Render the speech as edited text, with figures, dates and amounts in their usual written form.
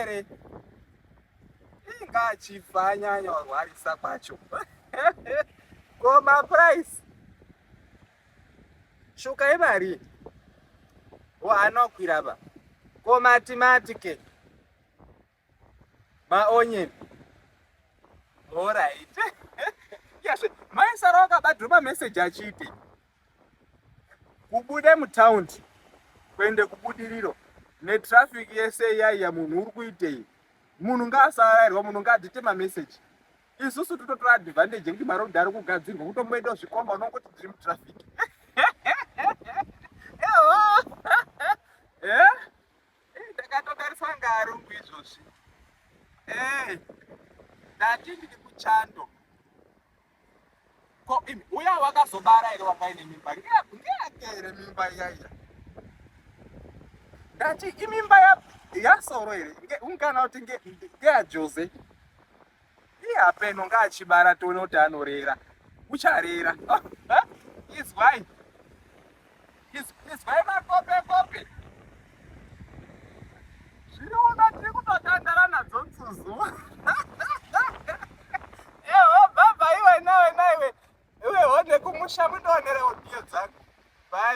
here? Inga achifa anyanya warwarisa kwacho. Ko maprice? Shuka imari. Waana kukwira ba. Ko matimati ke? Maonion. Alright. Yes, maisara wakabadhoma message achiti kubude mutaundi kuende kubudiriro netraffic yese iyaiya munhu uri kuitei munhu ngaasarairwa munhu ngaadhite mameseji isusu tototora advantage yekuti marodhi ari kugadzirwa kutomboenda zvikomba unongoti ndiri mutraffic eh? Ndakatotariswa ngaarungu izvozvi. Eh, ndati ndiri kuchando. Ko imi uya wakazobara here wanga ine mimba? Ngeyake here mimba iya iya? Ndati imimba ya yasoro here? Ungana kuti ngeyaJose. Iye apeno ngaachibara tione kuti anorera. Ucharera. Izwai. Izwai makope kope. Zviriona tiri kutotandara nadzo nzuzu. Eho baba iwe nawe naiwe. Iwe honde kumusha mundoonerewo nhiyo dzangu. Bye.